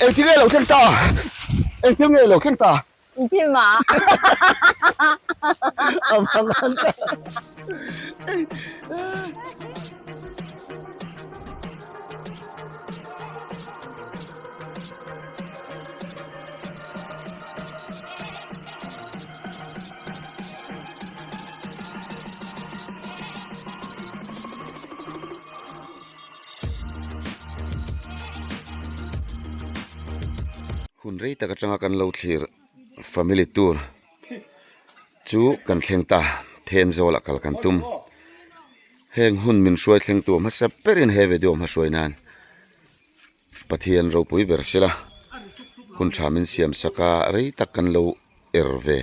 Engtin nge lo thleng ta? Engtin nge lo thleng ta? Film ah. A mang an ta. Hun rei tak atanga kan lo thlir family tour chu kan thleng ta Thenzawl ah kal kan tum heng hun min hruai thleng tu hmasa berin he video hma hruai nan Pathian ropui ber sela hun tha min siam sak a rei tak kan lo er ve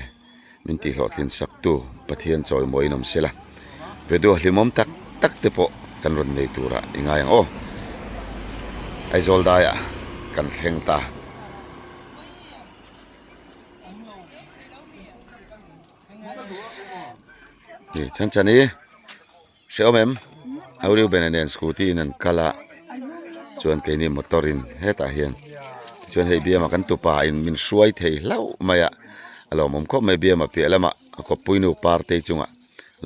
min tih hlawhtlin sak tu Pathian chawimawi in awm sela video hlimawm tak tak te pawh kan rawn nei turah i ngai ang aw Aizawl daiah kan thleng ta. Chan chan i. Hrehawm em? Auriu bena nen scooty in an kal a, chuan keini motor in hetah hian tichuan hei biama kan tupa in min hruai thei hlauh mai a, a lawmawm khawp mai biama piah lamah a kawppui nu partei chungah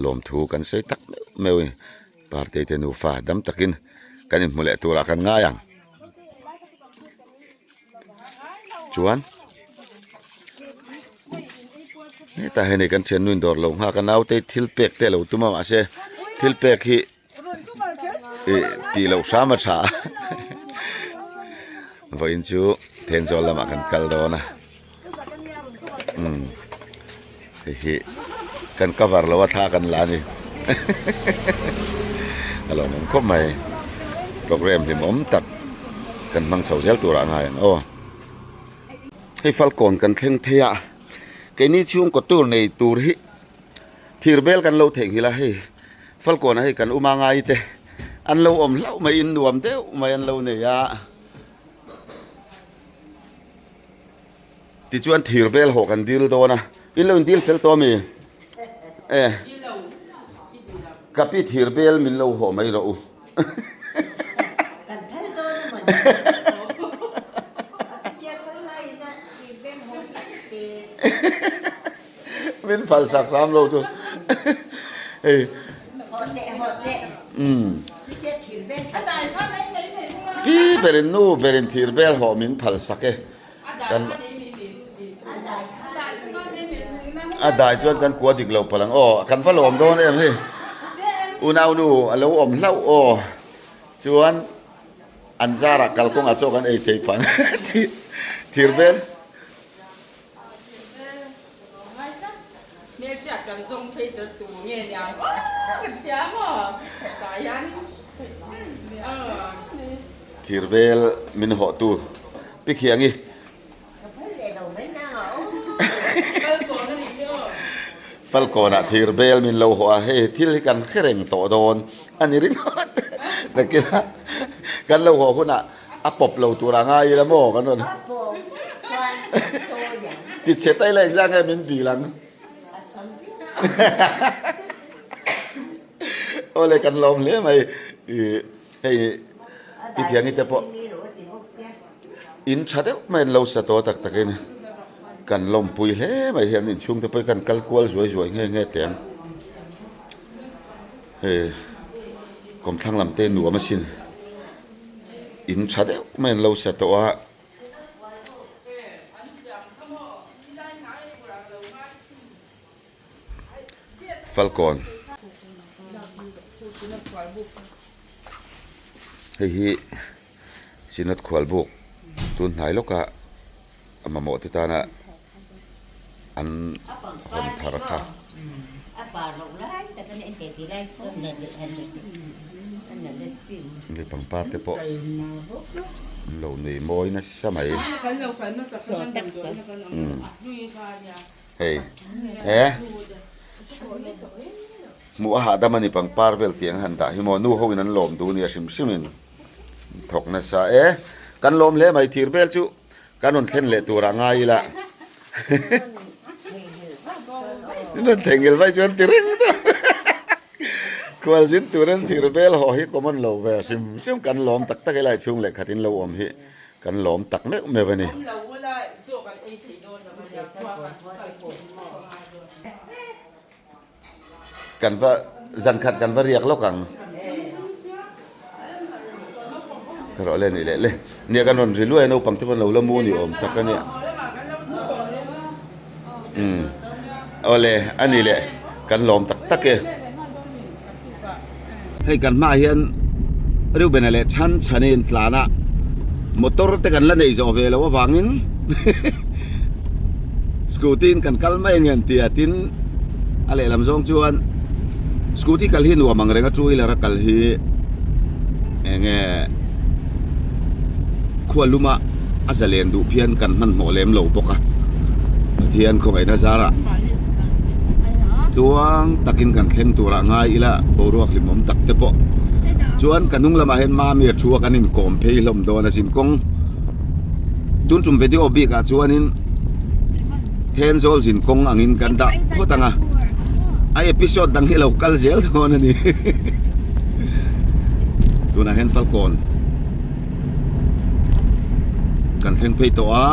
lawmthu kan sawi tak meuh meuh in partei te nufa dam takin kan inhmu leh turah kan ngai ang. Chuan hetah hian hei kan thiannu in dawr lo nghak a naute thil pek te a lo tum a mahse thil pek hi ih tih loh hram a tha a vawiin chu Thenzawl lamah kan kal dawn a umm hei hi kan cover lo a thla kan la a ni a lawmawm khawp mai programme hlimawm tak kan hmang chho zel turah a ngai ang aw hei falkawn kan thleng phei a keini chhungkaw tur nei tur hi thir bel kan lo theihnghilh a hei falkawn ah hei kan uma ngai te an lo awm hlauh mai in nuam deuh mai an lo nei a. Tichuan thir vel hawh kan dil dawn a, in lo in dil fel tawh a mi? E ka pi thir bel min lo hawh mai rawh u. Kan phal dawn a mawni. A chutia kal laiin a thir bel hawh hi a te. Min phal sak hram lo chu. Hei. Hawh teh hawh teh. Umm. Chutia thir bel Pi berin nu berin thir bel hawh min phal sak e. Kan a dai chuan kan kua dik lo palh ang aw kan va lawm dawn em hei unau nu a lo awm hlauh aw chuan an zarah kalkawngah chaw kan ei thei phah ang thir vel. Thir vel min hawh tu pi khiangi. Falkawnah thir bel min lo hawh a, hei thil hi kan hre reng tawh dawn a ni ringawt. Nakinah kan lo hawh hunah a pawp lo tur a ngai ila maw kan rawn ti chhe ta ila engzah nge min vil ang. Awle kan lawm hle mai hei pi Thiangi te pawh in tha deuh mai an lo sa tawh tak takin kan lawmpui hle mai hian inchhung te pawh hi kan kal kual zuai zuai nghe nghe teh ang hei kawmthlang lam te nuam asin in tha deuh mai an lo sa tawh a. Falkawn hei hi Synod khualbuk tun hnai lawka a mamawh te tana an hawn thar kha. Hei pangpar te pawh an lo nei mawi nasa mai. Hei he hmuh a hahdam a ni pangpar vel tiang han dah hi maw nu ho in an lawm duh nia hrim hrim in thawk nasa e kan lawm hle mai thir vel chu kan rawn thlen leh tur ah ngai ila rawn thengil vai chuan ti reng ta khual zin tur an thir vel haw hi common lo ve hrim hrim kan lawm tak tak helai chhung leh khat in lo awm hi. Kan lawm tak meuh meuh a ni. Kan va zan khat kan va riak lawk ang. Ka rawh le nih leh le. Nia kan rawn ri luai a naupang te pawn lo la mu ni awm tak a nia. Umm awle a ni leh kan lawm tak tak e. Hei kan hmaah hian Reuben-a leh chhan chhanin tlan a motor te kan la nei zawh ve loh avangin scooty in kan kal mai a ni an ti a tin a lehlam zawng chuan scooty kal hi nuam ang reng a two wheeler a kal hi eng nge khua luma a zalen duh phian kan hmanhmawh lem lo bawk a Pathian khawngaihna zarah tluang takin kan thleng turah ngai ila boruak hlimawm tak te pawh chuan ka hnung lamah hian mami a thu a kan inkawm phei hlawm dawn a zin kawng tun tum video bikah chuanin Thenzawl zin kawng angin kan dah phawt ang a a episode dang hi lo kal zel dawn a ni tunah hian Falkawn kan thleng phei tawh a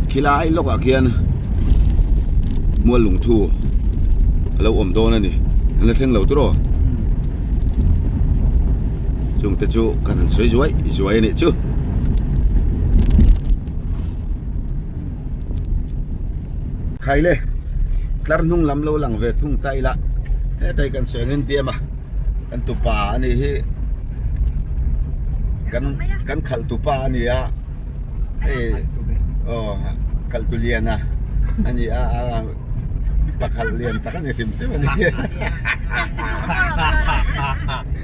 khilai lawkah khian mual lungthu a lo awm dawn a ni an la thleng lo tur aw chung te chu kan han sawi zuai zuai a nih chu. Khaile tlar hnung lam lo lang ve thung ta ila hetai kan sawi angin biam a kan tupa a nih hi kan kan khalh tupa a ni a hei aw khalh tu lian a a ni a a pakhat lian tak a ni hrim hrim a ni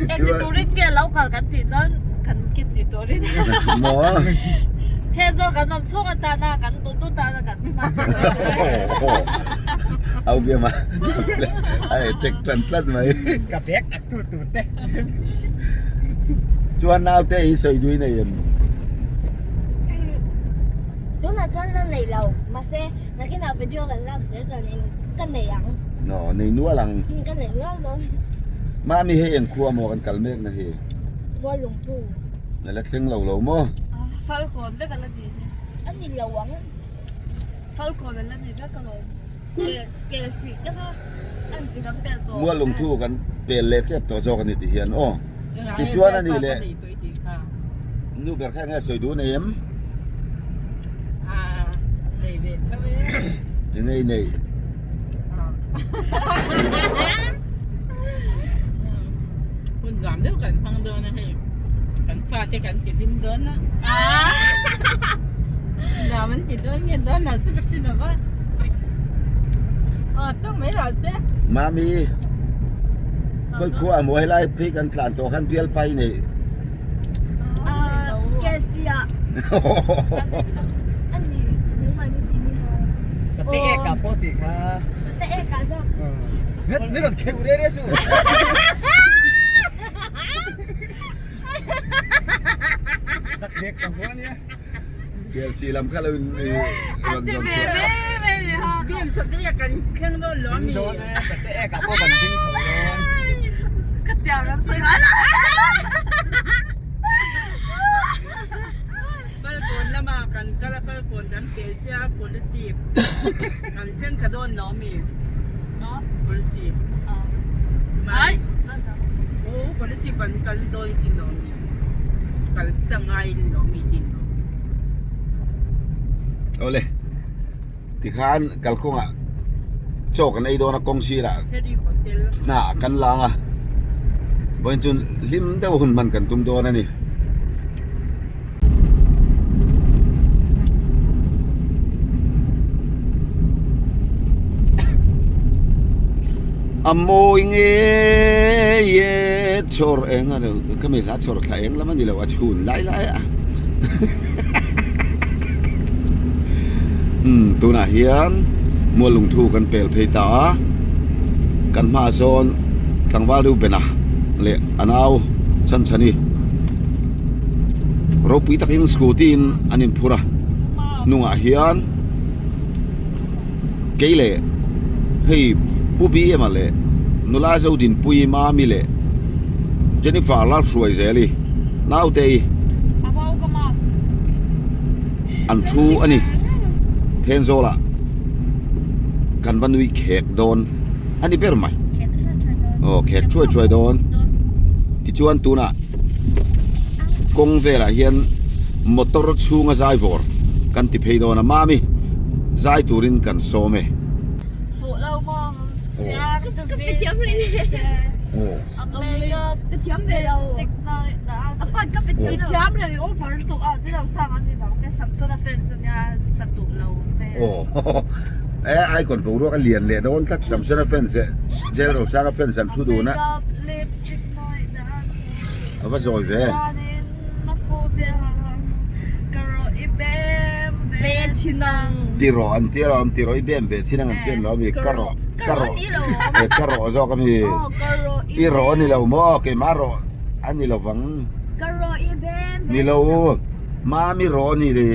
Engti turin nge lo kal kan tih chuan kan kit ni turin maw Thenzawl kan awm chhung atana kan duh duh tana kan hman Au biam a a e tek tan tlat mai Ka bag ak tu tur te Chuan naute hi sawi dui nei em? Tunah chuan la nei lo mahse nakinah video kan lak zel chuanin ka nei ang. Aw nei nual ang. Ka nei nual dawn. Mami hei eng khua maw kan kal mek na hi? Muallungthu. Na la thleng lo lo maw? Falkawn vek a la ni hi. A ni lo ang. Falkawn a la ni vek alawm. Kel chih te kha an si kan pel tawh. Muallungthu kan pel leh tep tawh zawk a ni tih hian aw. Tichuan a nih leh nu ber kha enge sawi duh nei em? Nei ve tho e. Enge i neih? Hun nuam deuh kan hmang dawn a hei. Kan fate kan ti hlim dawn a. Nuam an ti dawn nge dawn lo chu ka hre lo va. Aw tawk mai rawh se. Mami khawi khua a maw helai phei kan tlan tawh khan bial pai nei. Kelsia. Ani nangmah ni ti ni maw. Sate ek ah pawh tih kha. Sate ek ah zawk. Mi rawn kheuh re re suh. Zak nek ka hua nia. KLC lam kha lo in rawn zawm chhuah. Bim sate ek kan thleng dawn lo ami. Dawn e sate ek ah pawh kan ding chho dawn. Ka tiang an sawi ngai lo. Falkawn lama kan kal a falkawn kan pel chiah a policy kan thleng thla dawn lo ami policy mai aw policy kan kal dawn i tin lo ami kal ta ngai lo ami tin lo. Awle tikhan kalkawngah chaw kan ei dawn a kawng sirah hna kan lang a vawiin chu hlim deuh hun hman kan tum dawn a ni. A mawi ngei e chhawr eng a khami hla chhawr thla eng lam a ni lo a chhun lai lai a umm tunah hian mual lungthu kan pel phei ta a kan hmaah sawn tlangval Reuben-a leh a nau Chhanchhani. Ropui takin scooty in an inphur a hnungah hian kei leh hei pu B_M-a leh nula Zodinpuii Mami leh Jennifer Lalhruaizeli naute i. an thu a ni Thenzawlah kan va nui khek dawn a ni ber mai aw khek thuai thuai dawn tichuan tunah kawng velah hian motor chhunga zai vawr kan ti phei dawn a mami zai turin kan sawm e. Aw e icon boruak a lian leh dawn tlat Samsona fans leh Jail Rosanga fans an thu dun a a va zawi ve. Ti rawh an ti alawm ti rawh i bem ve chin ang an ti an lo ami ka rawh ka rawh e ka rawh zawk ami i rawh a ni lo maw keimah rawh a ni lo vang ni lo mami rawh a ni le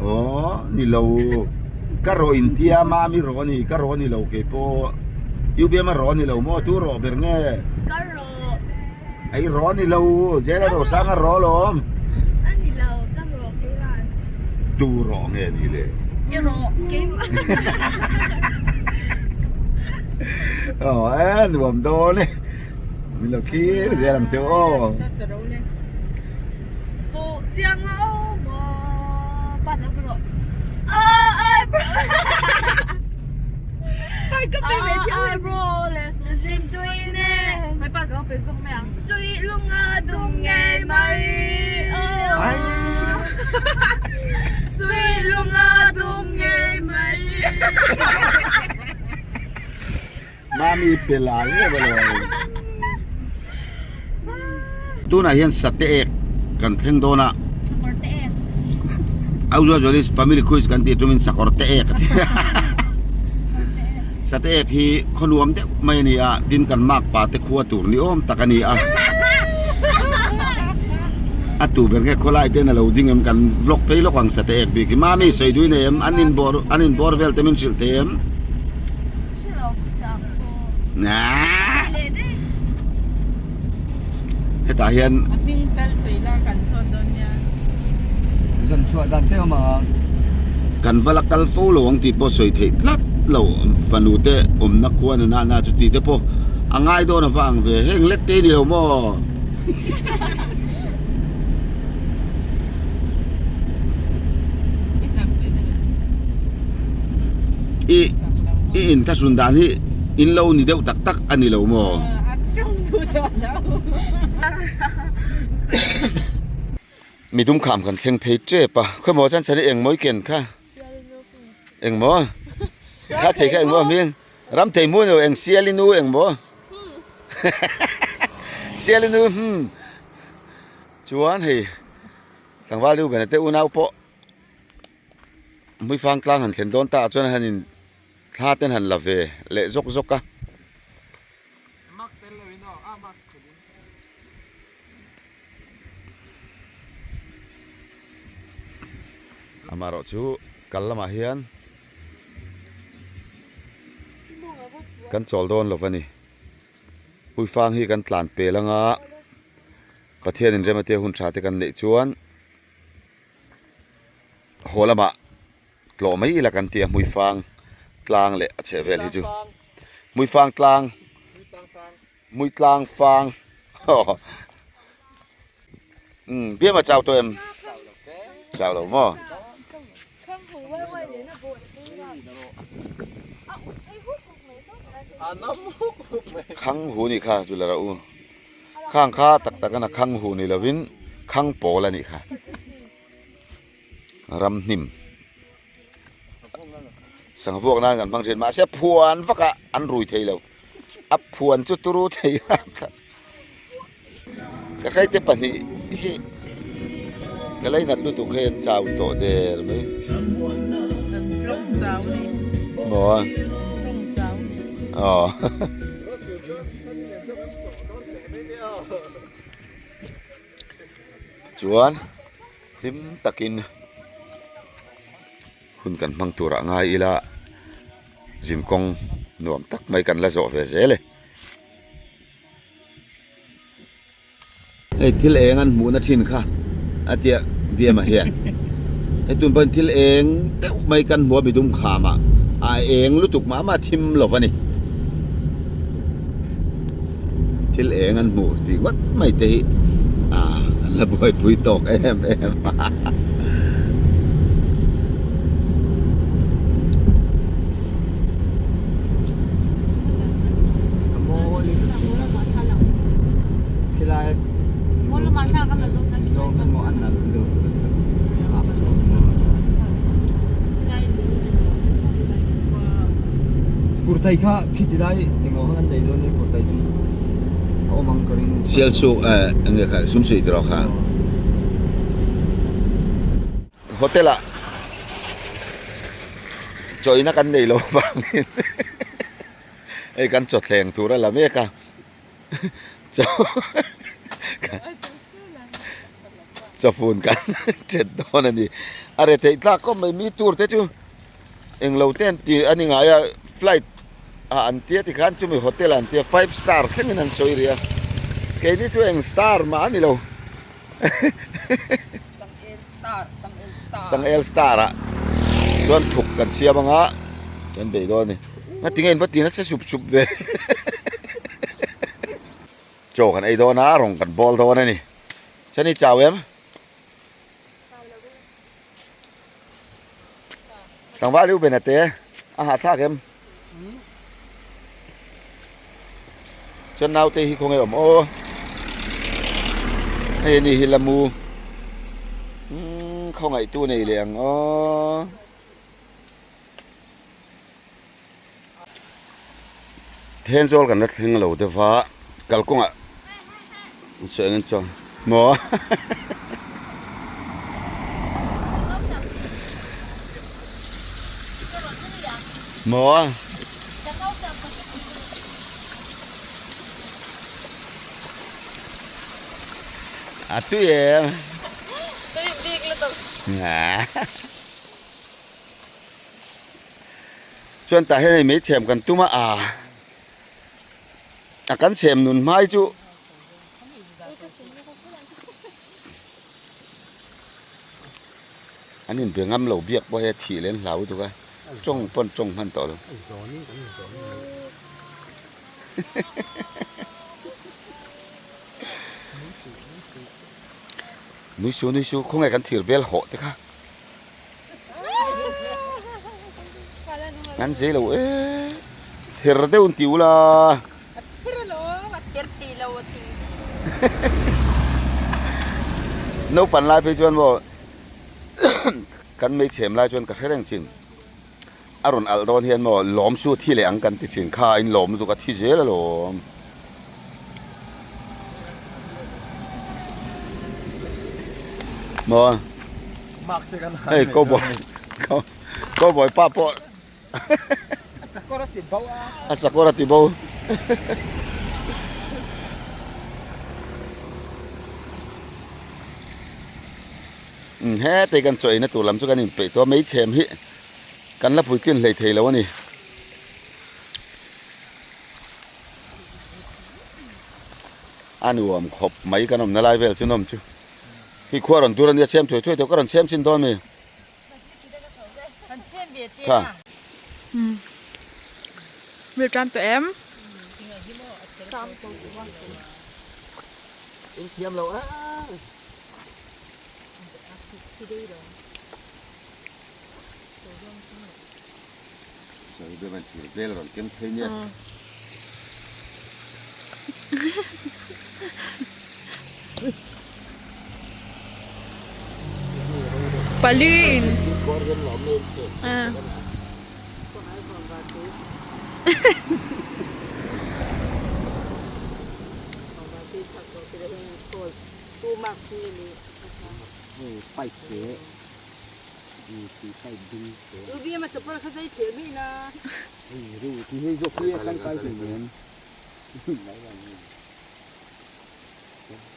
aw ni lo ka rawh in tia mami rawh a ni ka rawh a ni lo keipawh UBM a rawh a ni lo maw tu rawh ber nge. Ei rawh a ni lo, jail a rawh sang a rawh alawm. A ni lo, ka rawh keimah. Tu rawh nge ni le? I rawh keimah. Aw e nuam dawn e. Min lo thlir zel ang che aw. Fuh chiang lo maw pan a rawh. Ai bro. Mami pe la nge lo. Tunah hian sate ek kan thleng dawn a. Sakawr te ek. Auzual zual hi family quiz kan tih tumin sakawr te ek a ti. Sate ek hi khaw nuam deuh mai a ni a, tin kan mak pa te khua tur ni awm tak a ni a. A tu ber nge khawlai ten a lo ding em kan vlog phei lawk ang sate ek bik hi. Mami sawi dui nei em? An inbawr an inbawr vel te min hrilh thei em? Hetah hian A hming tal sawi la kan thawn dawn nia. Zan chhuah dan te awm ang. Kan va la kal fo lo ang tih pawh sawi theih tlat lo fanu te awmna khua na na chu tih te pawh a ngai dawn a va ang ve heng lek te ni lo maw. I i inthlahrun dan hi in lo ni deuh tak tak a ni lo maw? Midum kham kan thleng phei tep a, khawimaw chuan chhan hi engmaw i ken kha? Engmaw? Kha thei kha engmaw a hming? Ram thei hmuh lo eng sial i nu engmaw? Sial i nu hmm chuan hei tlangval deuh bena te unau pawh Hmuifang tlang han thlen dawn ta ah chuan han in thla ten han la ve leh zawk zawk a. Amaherawh chu kal lamah hian kan chawl dawn lo va ni. Hmuifang hi kan tlan pel anga Pathian in rem atia hun tha te kan neih chuan. Haw lamah tlawh mai ila kan ti a hmuifang tlang leh a chheh vel hi chu hmuifang tlang hmuitlang fang umm biam a chau tawh em chau lo maw. Khang hu ni kha chu la rauh u. Khang kha tak tak a khang hu ni lovin khang pawl a nih kha. Ram hnim sangha vuak nan kan hmang thin mahse phuan vak a an rui thei lo a phuan chu turu thei a ka hreite pahnih hi ka lei nat lutuk hei an chau tawh der mai maw aw. Tichuan hlim takin hun kan hmang turah ngai ila zinkawng nuam tak mai kan la zawh ve zel e. Hei thil eng an hmuhna thin kha A tia Biama hian hei tun pawhin thil eng deuh mai kan hmu a midum khamah a eng lutuk mah mah thim lo a ni. Thil eng an hmuh tih ngawt mai te hi ah an la buaipui tawk em em a. Kurtai kha khiti lai englo khan an nei dawn ni kurtai chu a awm ang ka ring. Sialsuk eh enge kha sumsuih tiraw kha. Hotel ah chawina kan nei lo vangin hei kan chawthleng tur a la mek a chawfun kan chet dawn a ni a re theih tlak khawp mai mi tur te chu englo te an ti a ni ngai a flight ah an tia tikhan chumi hotel ah an tia five star thlengin an sawi rih a keini chu eng star mah a ni lo. Changel star ah chuan thuk kan siam anga kan bei dawn a ni ngatinge in va ti nasa sup sup ve chaw kan ei dawn a rawng kan bawl dawn a ni chuan i chau em tlangval hi u bena te a hahthlak em. Chuan naute hi khawnge awm aw hei ani hi lamu umm khawngaihtu nei leh ang aw Thenzawl kan la thleng lo deuh va kalkawngah sawi angin chuan maw maw a tui em chuan tah hian hei mei chhem kan tum a a kan chhem nun hmai chu. An inbe ngam lo biak pawh hi a thih leh an hlau lutuk a, tawng pawn tawng hman tawh lo. Nui su nui su khawnge kan thir bel hawh te kha. An zei lo e ther deuh an ti ula. Naupan lai phei chuan maw kan mei chhem lai chuan ka hre reng chin a rawn alh dawn hian maw lawm chu a thi leh ang kan ti thin kha in lawm lutuk a thi zel alawm. Maw hei cowboy cowboy pa pawh a sakawr a ti bo umm hetei kan chaw eina tur lam chu kan inpeih tawh a meichhem hi kan la puitlin hleithei lo a ni. A nuam khawp mai kan awmna lai vel chu nawm chu khi khua rawn tur a nia chhem thuai thuai tawh ka rawn chhem chin dawn mi kha. Mil tan tawh em? In thiam lo a. Pali in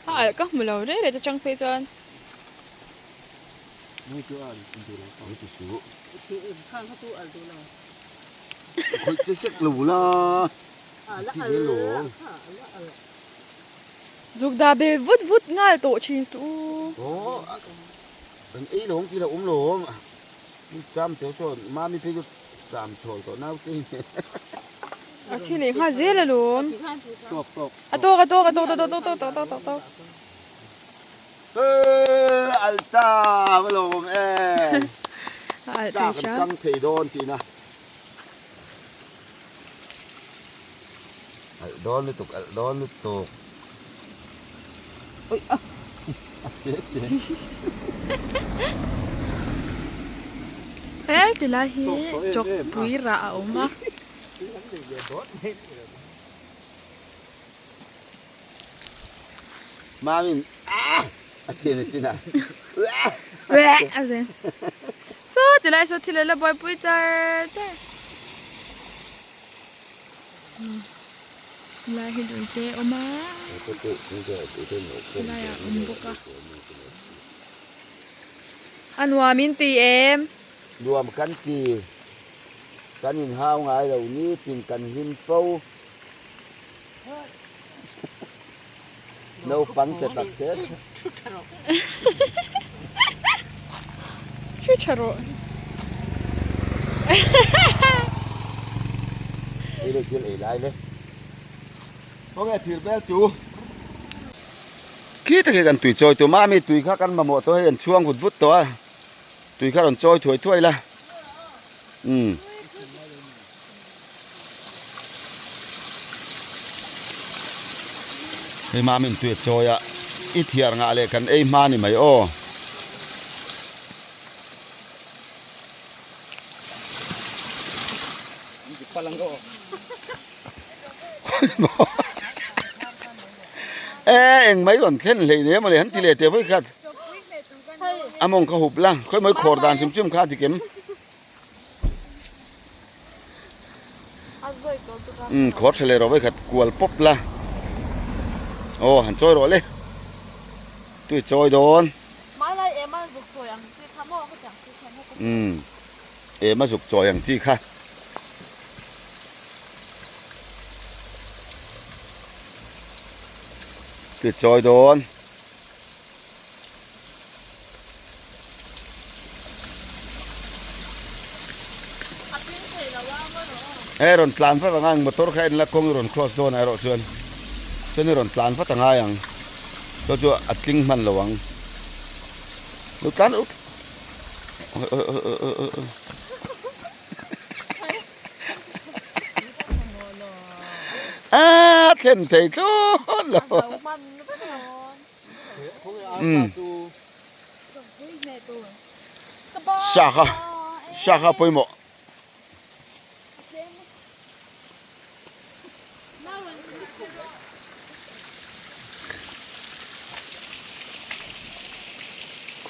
A alh ka hmu lo rei rei ta chang phei chuan. Zuk dah bel vut vut nghal tawh thin suh u. Aw kan ei lo ang tih lah awm lo awm. Cham teh chuan mami phei chu cham chhawl tawh naute hi. A thi leh nghal zel alawm. Tawk tawk. A tawk a tawk a tawk tawk tawk tawk tawk tawk tawk. Alta va lawm em. Sa kan tang thei dawn tihna. Alh dawn lutuk alh dawn lutuk. Oi a a che che. He tilai hi chawkpui rah a awm a. Mamin ah a thian a chin a. A ti. Saw tilai saw thil a la buaipui char char. Tilai hi lui te a awm a. Tilai ah a awm bawk a. A nuam in ti em? Nuam kan ti. Kan inhau ngai lo nitin kan hlim fo. Naupang te tak te. Thu tha rawh. Thu tha rawh. Ei le thil ei lai le. Khawnge thir bel chu. Khi tak hi kan tui chawi tum a, mi tui kha kan mamawh tawh hei an chhuang vut vut tawh a. Tui kha rawn chawi thuai thuai la. Umm. Hei mamin tui a chawi a, i thiar ngah leh kan ei hma ni mai aw. E eng mai rawn thlen hlei nei mawle han ti leh teh vawi khat. A mawng kha hup la, khawi mawi khawr dan hrim hrim kha a ti kem. Umm khawr tha leh rawh vawikhat kual pawp la aw han chawi rawh le tui chawi dawn umm ema zuk chawi ang chi kha tui chawi dawn. Hei rawn tlan vat ang a motor kha en la kawng i rawn cross dawn ah erawh chuan chuan i rawn tlan vat a ngai ang chu chu a tling hman lo ang lo tlan uk a thlen thei tlut lo. Sa kha sa kha pawimawh.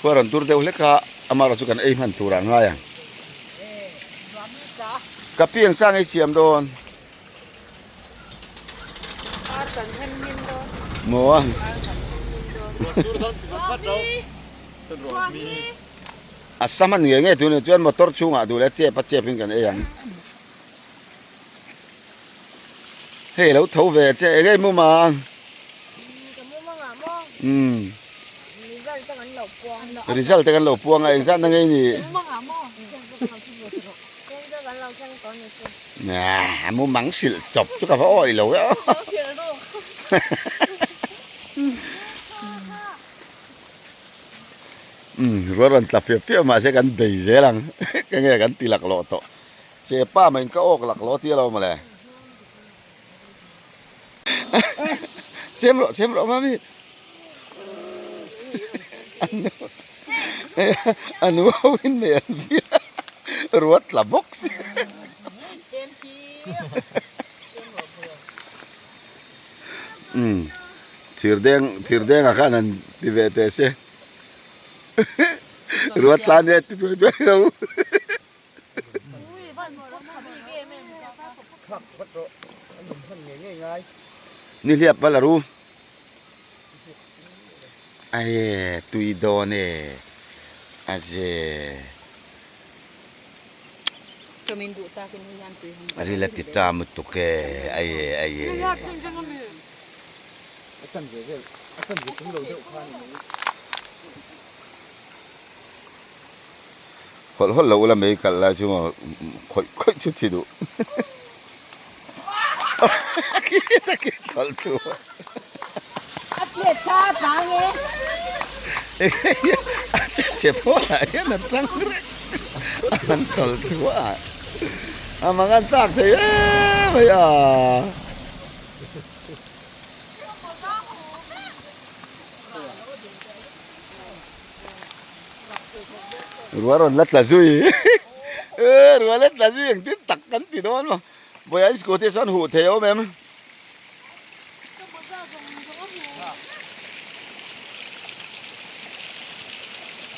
Khua rawn tur deuh hlek a amaherawh chu kan ei hman turah a ngai ang. Ka piang sang ei siam dawn. Maw a? A sam a ni nge tun chuan motor chhungah duh leh chep a chep in kan ei ang. Hei lo tho ve che eng nge mumang? Umm. Result te kan lo puang a engzat na nge ni? A mumang hrilh chawp chu ka va awih lo e aw. Umm rual rawn tla fiah fiah mahse kan bei zel ang ka nge kan ti laklawh tawh che pa mai in ka awk laklawh tia lo mawle. Chem rawh chem rawh mami. A nu ho in nei an vial a ruat tla bawk si. Umm thir deng thir deng ah khan han ti ve teh se ruat tla nia ti duai duai lo. Ni hliap val a ru. Ae tui dawn e a ze. A ril a ti ta mutuk e ae ae. A chanve vel, a chanve chung lo deuh kha a ni mai. Hawlh hawlh lo ula mei kalh lai chu maw khawih khawih chu thi duh. A plate kha a tlang e. A che che pawh ah hian a tang reng a han tawlh thu a a mang an tlak thei em mai a. Ruah rawn la tla zui e ruah la tla zui engtin tak kan ti dawn maw vawi an scooty chuan huh thei a awm em.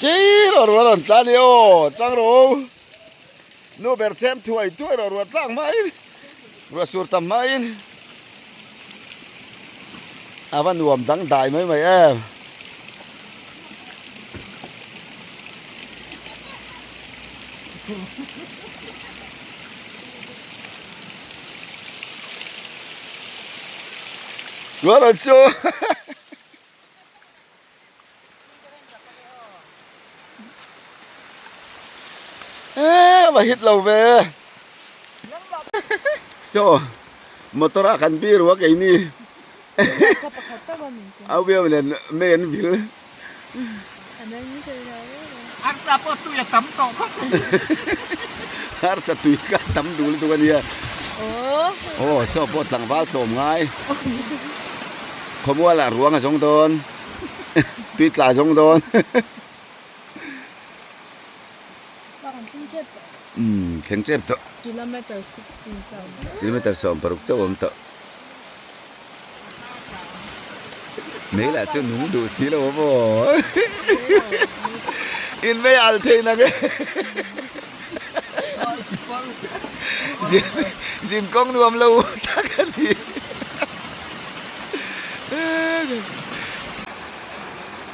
Chi rawh ruah rawn tla ni aw chang rawh u nu ber chhem thuai thuai rawh ruah tlak hmain ruah sur tam hmain a va nuam dang dai mai mai em. Ruah rawn chu Eee va hit lo ve So motor ah kan bir ruak ei ni Au biau nen mei an vil Arsa pawh tui a tam tawh khawp mai. Arsa tui kha a tam duh lutuk a nia. Aw saw pawh tlangval tlawm ngai. Khawmualah ruang a zawng dawn. Tui tla a zawng dawn. Umm thleng tep tawh. Kilometer 16 chauh. Kilometer 16 chauh a awm tawh. Mei lah chu nung duh si lo a maw in mei al thei nang e zin zin kawng nuam lo tak a ni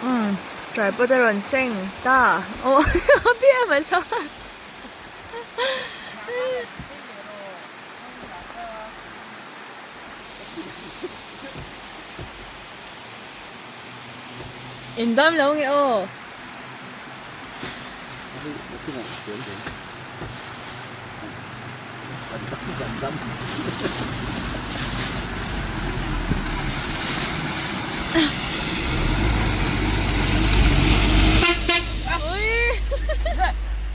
umm tripod a rawn seng ta aw a pian a chuan. In dam lo nge aw.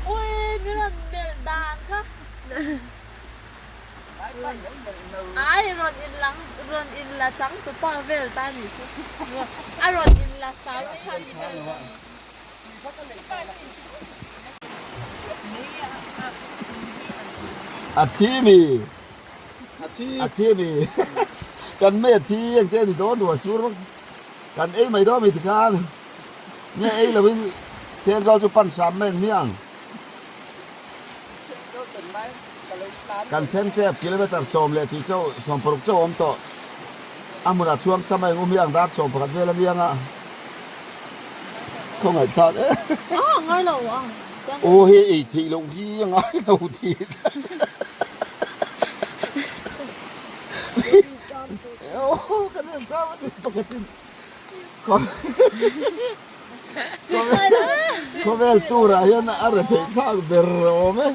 Ui min rawn melh dan kha. Ai rawn in lang rawn in la chang tu pa vel ta ni chu a rawn in la sau kha ni vel ta ni. A thi mi a thi mi kan mei a thi ang te a ni dawn duh a sur vak kan ei mai dawn mi tikhan nge ei lo in Thenzawl chu pan hram mai ang hmiang. Kan then tep kilometer 10 tih chauh 16 chauh a awm tawh. A hmunah chhuang sam a eng um hi ang dar 11 vel a niang a. Khawngaih thlak e. Aw hei ei theih loh hi a ngai lo tih. Aw kan en chau a ni pakhatin. Khawvel turah hian a re theih thlak ber awm e.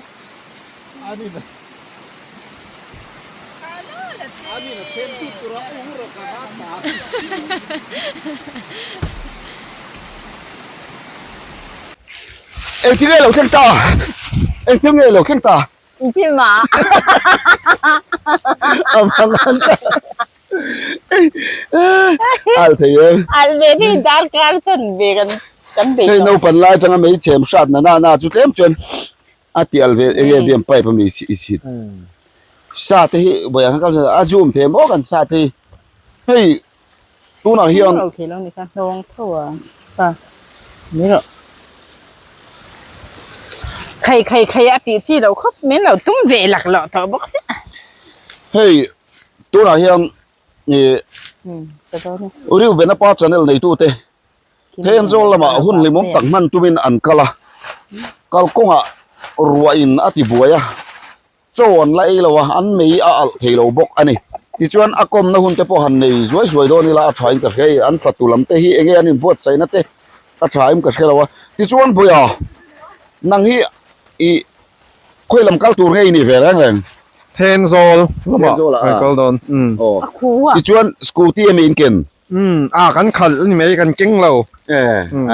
Engthil nge lo thleng ta? Engthil nge lo thleng ta? Thil ma. A mang an ta. Al thei em. Al ve hi dar kar chan ve kan kan be. Hei naupan lai atanga mei chhem hrat na na na chu tlem chuan a ti al ve enge biam pipe ami i sit. Sa te hi vawiah khan kal a zoom thei maw kan sa te hi. Hei tunah hian. Lo thei lo ni kha hnawng tho a pa ni rawh. Khai khai khai a tih chi lo khawp min lo tum ve lak loh tawh bawk sia. Hei tunah hian ih Reuben-a pa channel neitute Thenzawl lamah hun hlimawm tak hman tumin an kal a, kalkawngah ruahin a ti buai a, chaw an la ei lo a, an mei a alh thei lo bawk a ni. Tichuan a kawmna hun te pawh han nei zuai zuai dawn ila a thain ka hria e, an fatu lam te hi enge an inbuatsaihna te a tha em ka hre lo a. Tichuan Bawia nang hi i khawi lam kal tur nge i nih ve reng reng? Thenzawl lamah Thenzawl ah kan kal dawn. Aw. Tichuan scooty emi in ken? Umm a kan khalh a ni mai kan keng lo. E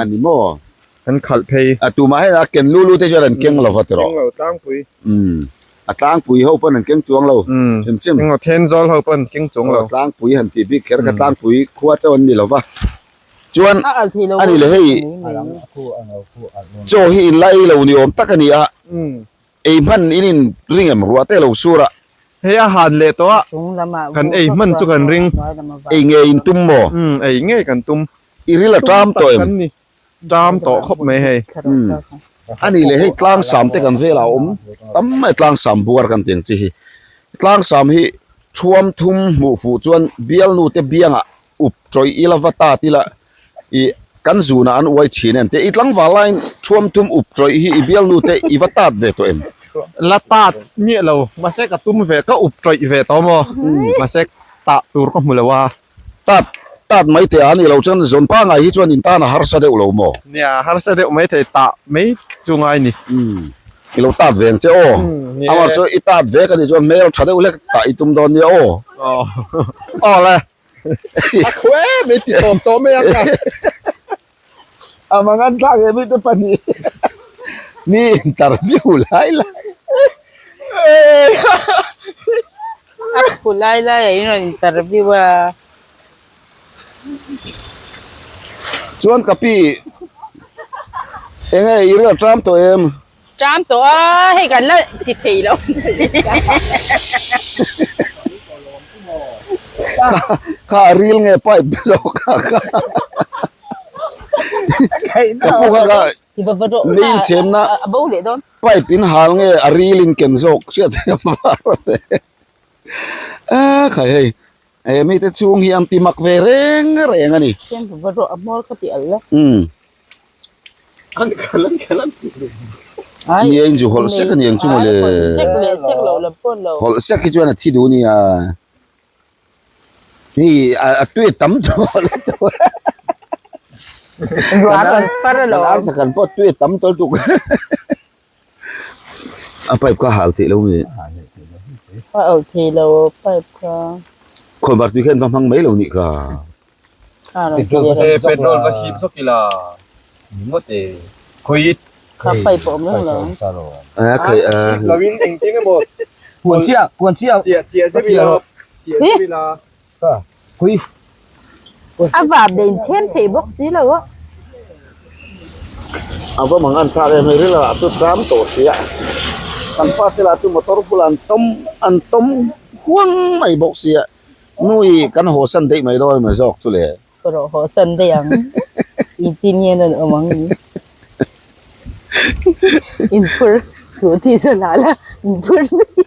a ni maw? Kan khalh phei. A tumah hian a ken lu lu te chuan an keng lo va tiraw? Keng lo tlangpui. Umm a tlangpui ho pawn an keng chuang lo. Umm keng lo Thenzawl ho pawn an keng chuang lo. Tlangpui han tih bik kher kha tlangpui khua chauh an ni lo va. Chuan a ni le hei chaw hi in la ei lo ni awm tak a ni a. Ei hman in in ring em ruah te lo sur a. Hei a han leh tawh a, kan ei hman chu kan ring. Ei nge in tum maw? Umm ei ngei kan tum. I ril a ṭam tawh em? Kan ni ṭam tawh khawp mai hei. Umm a ni le hei tlangsam te kan velah a awm tam mai tlangsam buar kan tih ang chi hi. Tlangsam hi thuam thum hmuh fuh chuan bialnu te biangah up tawih ila va tat ila ih kan zunah an uai thin em tih i tlangval laiin thuam thum up tawih hi i bialnu te i va tat ve tawh em? La tat miah lo mahse ka tum ve ka up tawih ve tawh maw mahse tah tur ka hmu lo a. Tat tat mai teh a ni lo chuan zawn pangai hi chuan in tan a harsa deuh lo maw? Nia harsa deuh mai thei tah mai chu ngai ni. I lo tat ve ang che aw. Amah chu i tat ve ka nih chuan hmel tha deuh hlek tah i tum dawn nia aw. Aw le. A khu em i ti tawp tawh mai ang a. A mangan thlak em i te pahnih mi interview lai lai. A khu lai lai ah in rawn interview a. Chuan ka pi enge i ril ṭam tawh em? Ṭam tawh a, hei kan la ti thei lo. Kha a ril nge pipe zawk kha kha. Ka pu kha kha lei inchhemna pipe in hal nge a ril in ken zawk hriat theih a var ve. A khai hei he mite chhung hi an ti mak ve reng reng a ni. Umm. Ni a inzu hawlh sek a ni ang chu mawle. Hawlh sek hi chuan a thi duh nia. Hei a tui a tam tawh lutuk. Kan arsa kan pawh tui a tam tawh lutuk. A pipe kha hal theih lo nge? A alh thei lo pipe kha. Khawnvar tui khan va hmang mai lo nih kha. Petrol petrol va hip zawk ila ni ngawt e. Khawi Kha pipe a awm reng lo. A khai a. Hip lo in engtin emaw. Puan chiah puan chiah. Chiah chiah zep ila chiah zep ila. Kha khawi. A vap leh inchhem thei bawk si lo a. A va mang an thlak em hei ril ah chu tram tawh si a kan fate lah chu motor bulah an tawm an tawm huang mai bawk si a nui kan haw san daih mai dawn emaw zawk chu le. Ka rawh haw san daih ang engtin nge an rawn awm ang ni inphur scooty chu la la inphur daih.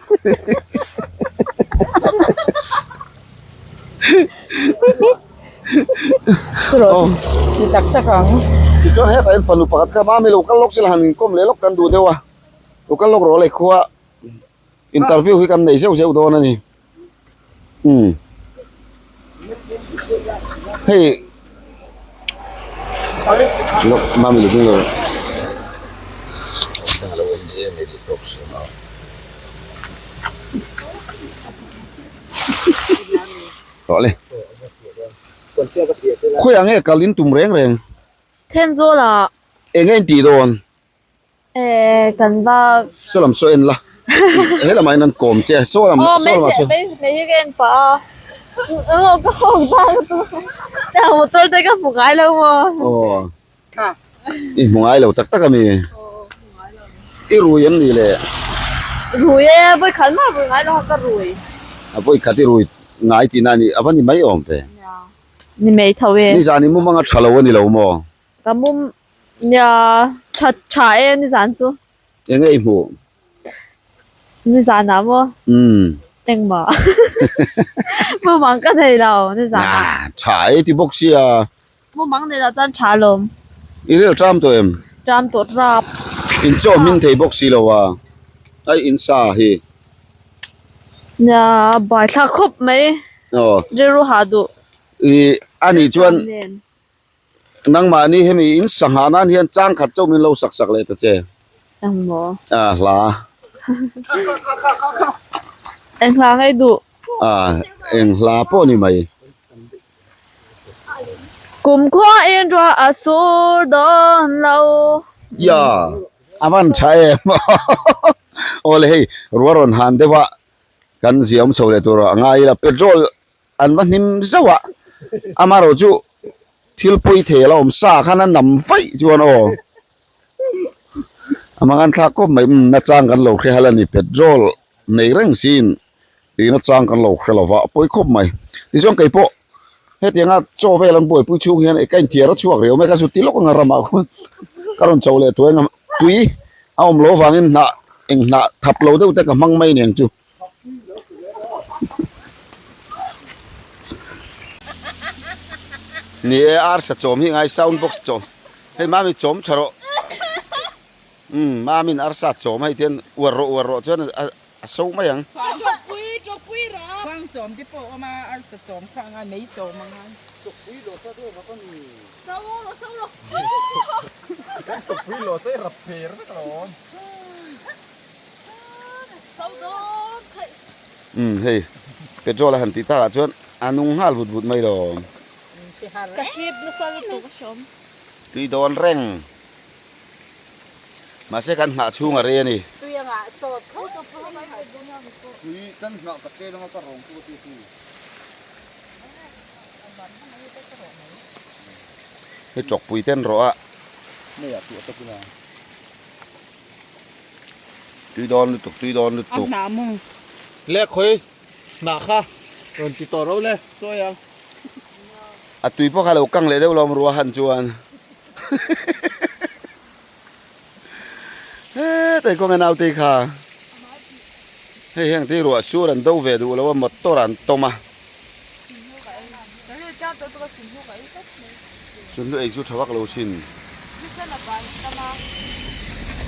Ti tak tak ang. Tichuan hetah hian fanu pakhat kha mami lo kal lawk sela han inkawm leh lawk kan duh deuh a, lo kal lawk rawh leh khua interview hi kan nei zeuh zeuh dawn a ni. Umm hei lawk mami lo ding lo rawh. Tawh le. Khawiah nge kal in tum reng reng? Thenzawl ah. Eng nge in tih dawn? Eh kan va. Saw lam saw en la. He lamah hian an kawm che a saw lam saw lamah saw. Aw mei hi ka en pah a. Aw ka hawk ta ka tu. Motor te ka hmu ngai lo maw. Aw. I hmu ngai lo tak tak a mi? I rui em ni le? Rui e, vawi khat mah rui ngai lo kha ka rui. A vawi khat i rui ngai tihna a ni, a va ni mai awm ve. Ni mai tho e. Nizan i mum anga tha lo a ni lo maw? Ka mum, nia, tha tha e nizan chu. Enge i hmuh? Nizan ah maw? Umm. Engmah. Mumang ka nei lo nizan ah. Aa, tha e ti bawk sia. Mumang nei lah chuan tha lawm. I rel tram tawh em? Tram tawh rap. In chaw hming thei bawk si lo a, ai in sa hi. Nia, bai thlak khawp mai. Aw. Rilru ha duh. I ani chuan nangmahni hemi in sangha nan hian chang khat chauh min lo sak sak leh ta che. Engmaw? A hla. Eng hla ngei duh? A eng hla pawh ni mai. Kumkhua in ruah a sur dawn lo. Ya a van tha em awle hei ruah rawn han deuh a kan ziah awm chho leh tur a ngai ila petrol an va hnim zauh a amaherawh chu thil pawi thei a la awm sa khan a nam vaih chuan aw a mangan thlak khawp mai umm nachang kan lo hre hal a ni petrol nei reng siin tih nachang kan lo hre lo va a pawi khawp mai tichuan kei pawh hetianga chaw vel an buaipui chhung hian ka inthiar a chhuak riau mai ka zut ti lawk anga ramah khuan ka rawn chho leh tuai anga tui a awm loh avangin hnah eng hnah thap lo deuh te ka hmang mai nen chu. Ni e arsa chawm hi ngai sound box chawm hei mami chawm tha rawh umm mamin arsa chawm hei tian uar rawh uar rawh chuan a so mai ang. Khuang chawm te pawh a awm a arsa chawm kha anga mei chawm anga. Umm hei petrol a han tih takah chuan a nung nghal vut vut mai lo. Ka hip nasa lutuk a hrawm. Tui dawn reng. Mahse kan nghah chhung a rei a ni. Tui a ngah sawt kho chu Tui kan nghah ka tel anga ka rawng chu ka ti chu. Hei chawkpui ten rawh a. Mei ah tuah tak ila. Tui dawn lutuk tui dawn lutuk. A hnah mawng. Le khawi hnah kha rawn ti tawh ro le chawi ang. A tui pawh kha lo kang leh deuh lawm ruah han chuan. Hetai kawnga naute kha hei heng te ruah sur an do ve duh lo a motor an tawm a. Sunhlu ei chu tha vak lo thin.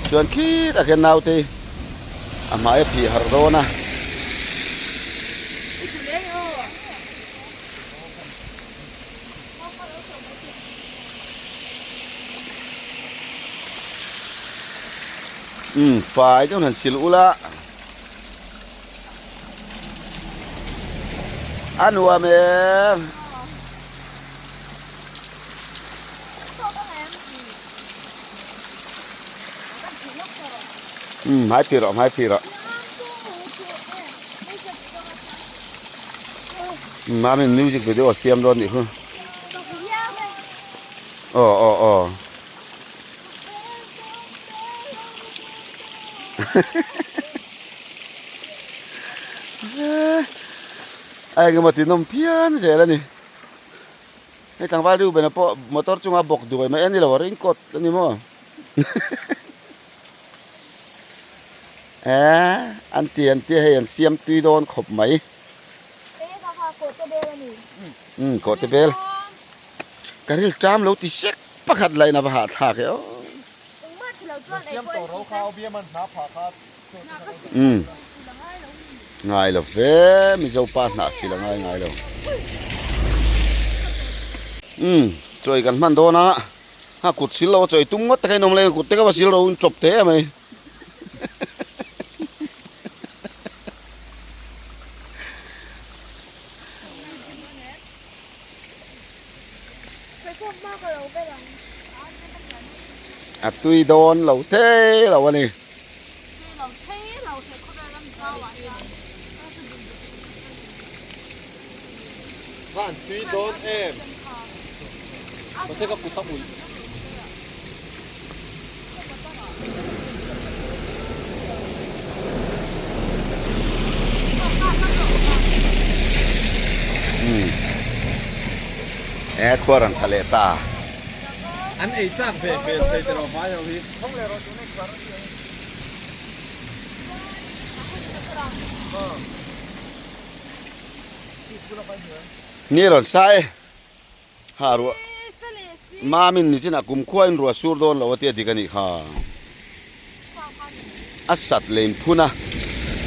Chuan khitah khian naute a hmai a phih harh dawn a. Umm fai deuh han sil ula. A nuam em. Umm hmai phih rawh hmai phih rawh. Umm mamin music video a siam dawn nih khu. Aw aw aw. A engemaw ti nawm phian zel a ni. Hei tlangval Reuben-a pawh motor chunga bawk duai mai a ni lo a raincoat a ni maw eh an ti an tia hei an siam tui dawn khawp mai umm kawhte bel ka ril ṭam lo ti sek pakhat lain a va hahthlak e aw Umm ngai lo ve Mizo pa hnah sil a ngai ngai lo umm chawi kan hman dawn a ha kut sil lo a chawi tum ngawt te kha in awm leh kut te kha va sil ro in chawp teh mai A tui dawn lo thei lo a ni. Van tui dawn em. Mahse ka kut a ui. E khuar an tha leh ta. An ei chak ve hmel thei te rawh hmai ho hi. Ni rawn sa e. Ha ruah Mamin nichinah kumkhua in ruah sur dawn lo a tia dik a nih kha. A sat leh in phun a,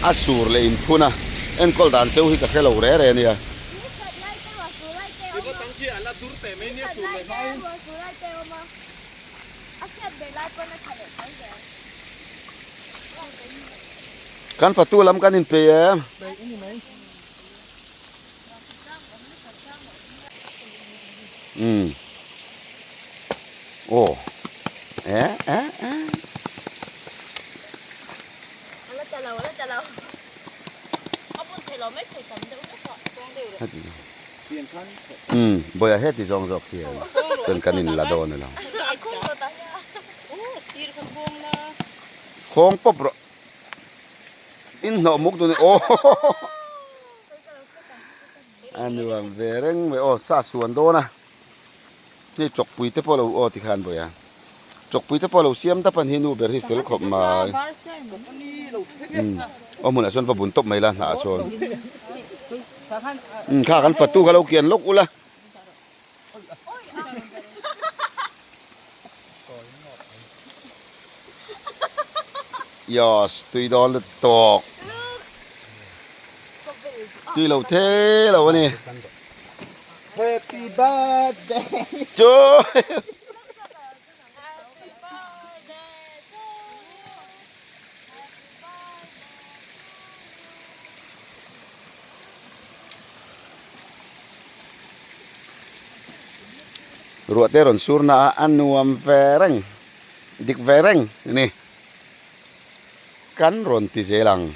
a sur leh in phun a, enkawl dan cheu hi ka hre lo re re a nia. Kan fatu lam kan inpe em? Umm. Aw. Eh eh eh. Umm bawiha heti zawng zawk hian chuan kan in la dawn alo. Khawng pawp rawh. In hnawh muk dun aw. A nuam ve reng mai aw sa suan dawn a. Hei chawkpui te pawh lo aw tikhan bawiha. Chawkpui te pawh lo siam dap a ni nu ber hi fel khawp mai. Umm aw hmunah chuan va bun tawp mai la hnah ah chuan. Umm kha kan fatu kha lo kian lawk ula. Yos tui dawn lut tawk. Tui lo thei lo a ni. Happy birthday to Ruah te rawn sur na a a nuam ve reng dik ve reng a ni. Kan rawn ti zel ang.